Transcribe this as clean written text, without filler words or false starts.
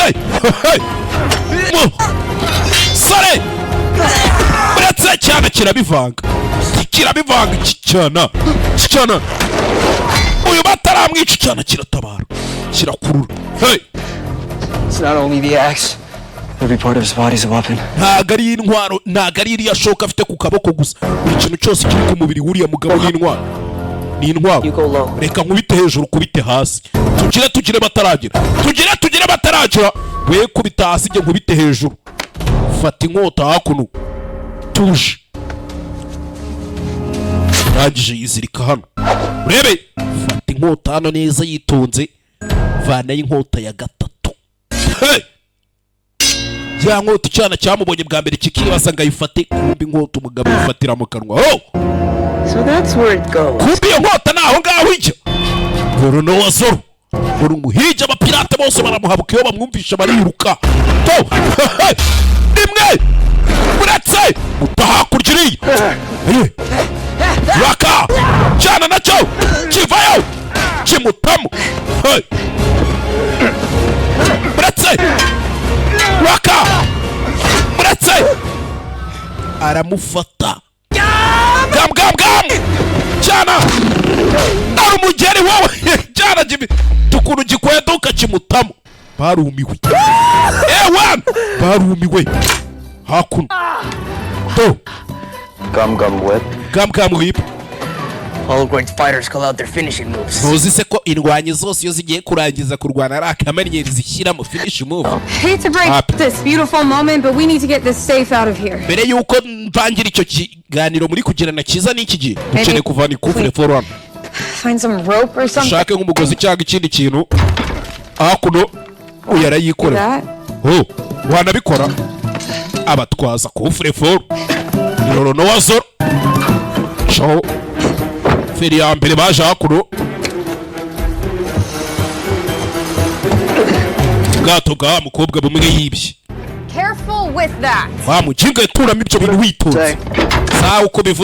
Uretse sore, uretse cyana kirabivanga, kirabivanga. Iki cyana, iki cyana, uyu bataramwica, icyana kiratabara, kirakurura. Hey! It's not only the axe. Every part of his body's a weapon. Ntabwo ari intwaro, ntabwo ari iriya shoka afite ku kaboko gusa. Buri kintu cyose kiri ku mubiri w'uriya mugabo ni intwaro, ni intwaro. You go low. Reka nkubite hejuru, kubite hasi. Tugire, tugire bataragira, tugire, tugire bataragira. We kubita hasi, njye nkubite hejuru. Fata inkota hakuno, tuje. Arangije yizirika hano, urebe. Fata inkota hano neza yitonze, vanayo inkota ya gatatu. Hey! Ya nkota icyana cyamubonye bwa mbere kikibaza ngo ayifate. Kumbe inkota umugabo yifatira mu kanwa. Oh! So that's where it goes. Kumbe iyo nkota ni aho ngaho ijya. Roronoa Zoro uri umuhigi, abapirate bose baramuhabuka, iyo bamwumvisha bariruka. To rimwe, uretse uta hakurya iriya. Eh. Raka cyana nacyo kivayo kimutamo. Hey. Uretse raka, uretse aramufata. Gam gam gam, cyana ari umugeri wowe. Cyana gibi tukuntu gikweduka kimutamo. Barumiwe, ewan, barumiwe hakuno to. Gum gum whip. Gum gum whip. All great fighters call out their finishing moves. Ntuzi se ko indwanyi zose iyo zigiye kurangiza kurwana ari akamenyeri zishyiramo finish move? Hate to break Up. this beautiful moment, but we need to get this safe out of here. Mbere y'uko mvangira icyo kiganiro muri kugirana cyiza n'iki gihe, dukeneye kuvana ikufure hano. Find some rope or something. Ushake nk'umugozi cyangwa ikindi kintu hakuno. Uyu arayikorera. That. Oh, wanabikora. Abatwaza coffre-fort ni Roronoa Zoro. Caho feri ya mbere baje hakuno. Ubwato bwa wa mukobwa bumwe yibye. Careful with that. Wa mukinga, turamo ibyo bintu witonze. Sawa, uko bivuze.